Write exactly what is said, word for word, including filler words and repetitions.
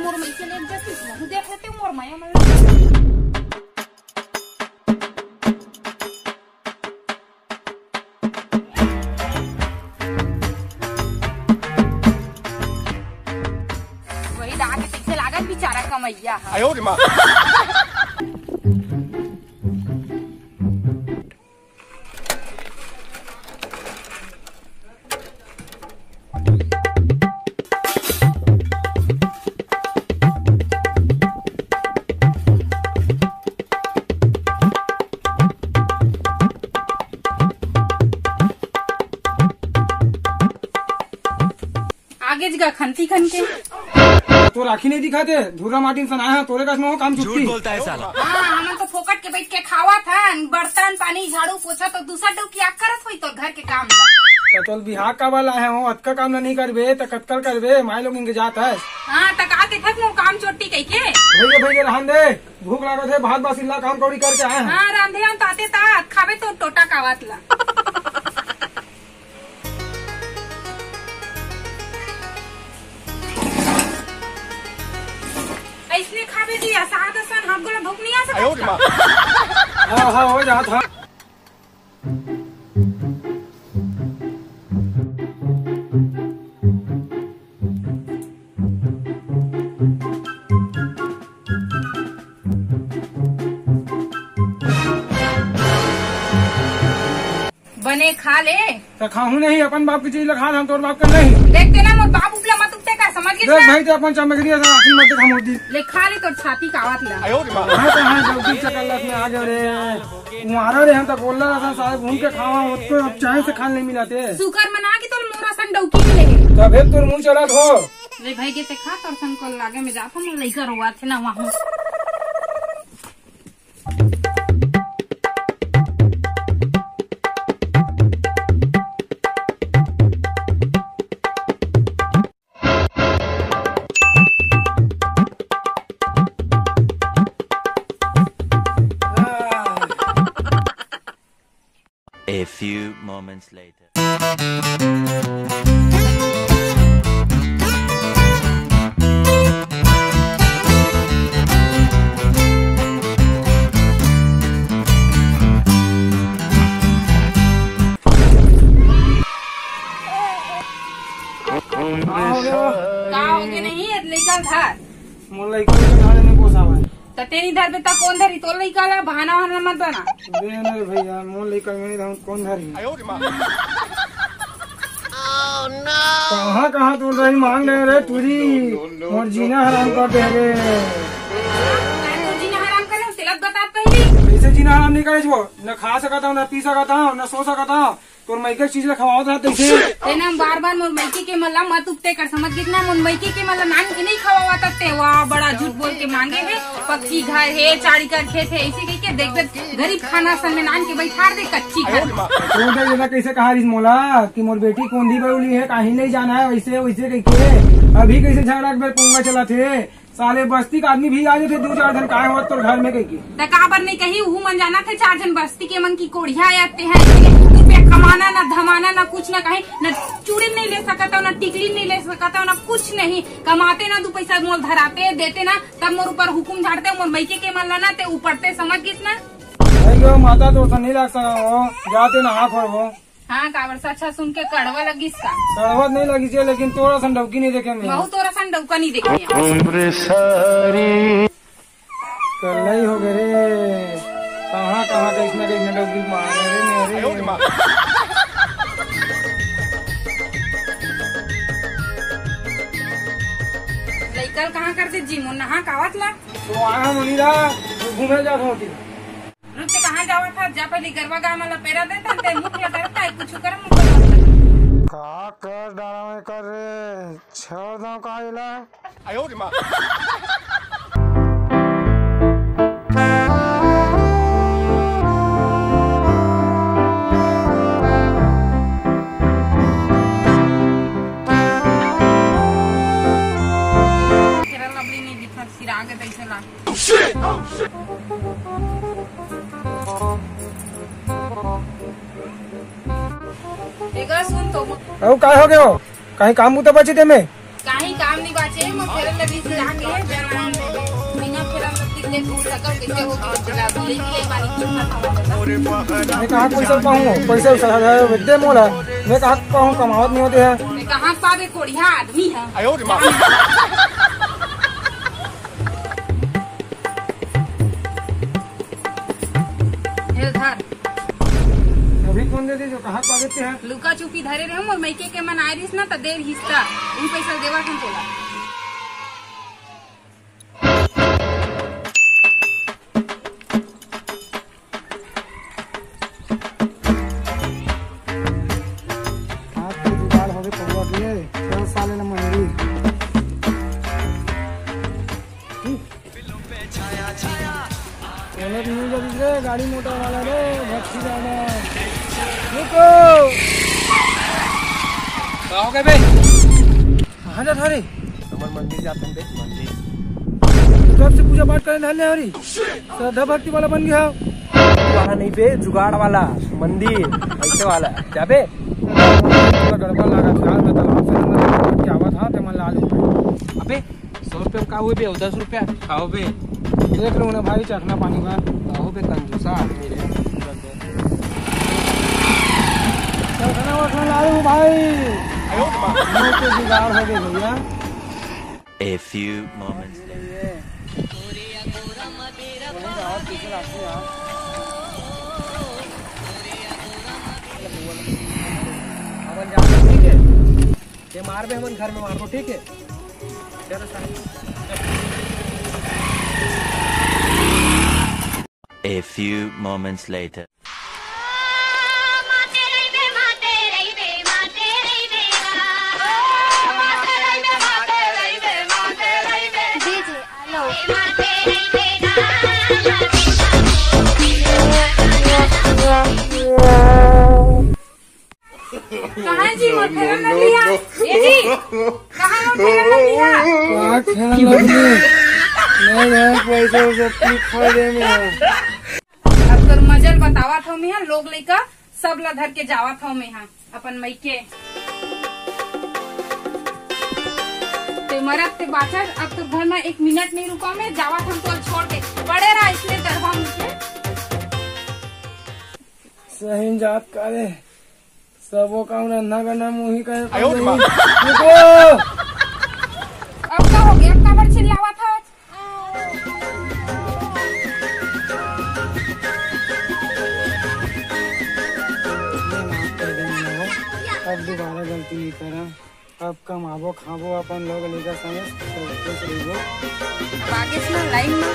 मोर मइके ले जतिस, महूं देख लेतेंव मोर मया मन। वही दादा के पीछे लागत बिचारा कमइया ह। आगे जगा खनती खन के। तोर आँखी नहीं दिखाते, धूरा माटी में सनाया है, तोरे कस में हो काम चुटकी। हाँ, हमन तो फोकट के बैठ के खावत हन, बर्तन, पानी, झाड़ू, पोछा तो दूसर डौकी आग करत होई तोर घर के काम ला। त तोल बिहाव काबर लाए हो, अतका काम ला नहीं करबे, त कतकल करबे, माई लोग इनके जात हस। हाँ, त का देखत मोर काम चोटी कहिके? भैया, भैया, रहन दे, भूख लागत है, भात बासी ला काम कौड़ी करके आए हैं। हाँ, रांधे हम ताते तात, खाबे तो टोटा कावत ला। अइसने खाबे जी, असाध असन हाथ गोला भूख नहीं आ सकत का? हाँ, हाँ, हो जात, हाँ। बने खा ले। त खाहूं नहीं, अपन बाप की चीज ला खा, हम तोर बाप का नहीं। देख तेला मोर बाप उपला मत उठते का, समझ गइस देख ना? भाई, ते अपन चमकरिया से आखिर मत देखा मोदी। ले खा ले, तोर छाती कावत ला। हाँ, त हाँ, गलती से कल्लस में आ गयो रे। कुंवारा रे, हम त बोलला रहा, साले घूम के खावा, उसको अब चाय से खान नहीं मिलाते। शुक्र मना कि तोर मोर असन डौकी मिले हे। तबे तोर मुंह चलत हो। ले भाई, के ते खा, तोर सन को लागे में जात हम, लइका रोवा थे ना वहाँ। A few moments later. का हो गे? का हो गे नहीं, ये लइका धर। मोर लइका के धरे में पोसावय। त तें नइ धरबे त कोन धरही? तोर लइका ला बहाना वहाना मत बना। बे न रे भैया, मोर लइका में नइ धरहूं, कोन धरही? कहाँ कहाँ तोर रही मांग रहे रे टूरी, मोर जीना हराम कर दे रे। मैं तो जीना हराम करे हूँ, तेला बतात पहिली। कइसे जीना हराम नइ करे वो? न खा सकत हूँ, न पी सकत हूँ, न सो सकत हूँ। तोर मइके चीज ला खवावत रहत तइसे। तेन बार बार मोर मइके के मन ला मत उगते कर, समझ गिस ना? मोर मइके के मन ला नान के नइ खवावत ते। वाह, बड़ा झूठ बोल के मांगे हे, पक्की घर हे, चार एकड़ खेत हे, अइसे कहिके देख देख गरीब खाना सन में नान के बैठार दे कच्ची घर। तोर दे दादा कइसे कहा रिस मोला कि मोर बेटी कोंधी बउली हे, काहीं नइ जाना हे, वइसे वइसे कहिके। अभी कइसे झगड़ा के बेर पोंगा चलत हे। साले बस्ती के आदमी भी आ जाथे, दू चार झन काय होवत तोर घर में कहिके। त काबर नइ कही, उहू मन जानत हे, चार झन बस्ती के मन की कोढ़िया आते हैं, रुपया कमाना ना, धमाना ना, कुछ ना कहीं, ना चूड़ी नइ ले सकत हो, ना टिकली नइ ले सकत हो, ना कुछ नहीं। कमाते ना, दू पैसा मोल धराते, देते ना, तब मोर ऊपर हुकुम झाड़ते, मोर मइके के मन ला ना, ते ऊपरते, समझ गिस ना? भाई, वो माता तो नइ लाग सका हो, जाते ना हाथ हो वो। हाँ, काबर से अच्छा सुन के कड़वा लगिस का? कड़वा नइ लगिस हे, लेकिन तोर असन डौकी नइ देखे में। महूं तोर असन डौका नइ देखे हंव। कल्लई हो गे रे, कहाँ कहाँ कइसना कइसना डौकी मारे रे मेरे। लइका ल कहाँ कर दे जी, मोर नहा कावत ला। तो आया मुनीरा, घूमे जात होती। रुक, ते कहाँ जावत हस? जा पहिली गरवा गाय मन ला पेरा दे, तब ते मुख ला डरता है, कुछ कर मुख ला। का कर डारा में कर रे, छोड़ दो का इला। तेरा लबड़ी नहीं दिखा, सिरा के तैसे ला। एगा सुन तो। अउ काय हो गयो? कहीं काम बुता बचे ते में? कहीं काम नहीं बाचे, मैं फेरन मैं कहाँ पैसा पाऊँ? पैसा उसा दे मोला। मैं कहाँ पाऊँ? कमावत नहीं होते हैं। मैं कहाँ पावे? कोढ़िया आदमी है। हे धर। अभी कौन दे दे जो कहाँ पावे ते हैं? लुका चुपी धरे रहे और मइके के मन आए रहिस ना, त दे रहिस त। उन पैसा देवा हम तोला। हाथ के जुगाड़ होवे पौवा के, चल साले न मंडी। चलो नहीं जल्दी रे, गाड़ी मोटर वाला रे, भक्ति वाला। रुको। का हो गए बे? कहाँ जात हरे? हमर मंदिर जात हन बे, मंदिर। तो कब से पूजा पाठ करे धर ले हरी? श्रद्धा भक्ति वाला बन गया। वाला नहीं बे, जुगाड़ वाला मंदिर, ऐसे वाला। जाबे? थोड़ा गड़बड़ लागत यार, मैं तालाब से नमक भर के आवत हा, ते मन लाल हो गए। अबे, सौ रुपया में का हुए बे, और दस रुपया खाओ बे। देख लो ना भाई, चखना पानी बा। खाओ बे, कंजूसा आदमी रे। चखना वखना ला लूं भाई। मुंह के जुगाड़ हो गए भैया। A few moments later. अपन जाते हैं, ठीक है? ये मार बे, हमन घर में मार दो, ठीक है? चलो साहब। A few moments later. कहाँ जी मोर फेरन लवली हा? ये जी, कहाँ मोर फेरन लवली हा? कहाँ फेरन लवली? नहीं है पैसा वैसा, ठीक फायदे में है। अब तोर मजल बतावत हव मेहा, लोग लइका सब ला धर के जावत हव मेहा अपन मइके। ते मरत ते बाचत, अब तो घर में एक मिनट नहीं रुका, मैं जावत हम तो छोड़ के। पड़े रहा इसने दरबा मुझे। सही में जात का रे? सबो काम रंधा करना मुही करे आयो रे माँ। रुको। अब का हो गया? अब काबर चिल्लावत हव? ये माफ कर दे मोला, अब दोबारा गलती नहीं करा। अब कमाबो खाबो अपन लोग लइका संगे, सब खुश रहिबो। अब आगे से ना लाइन में।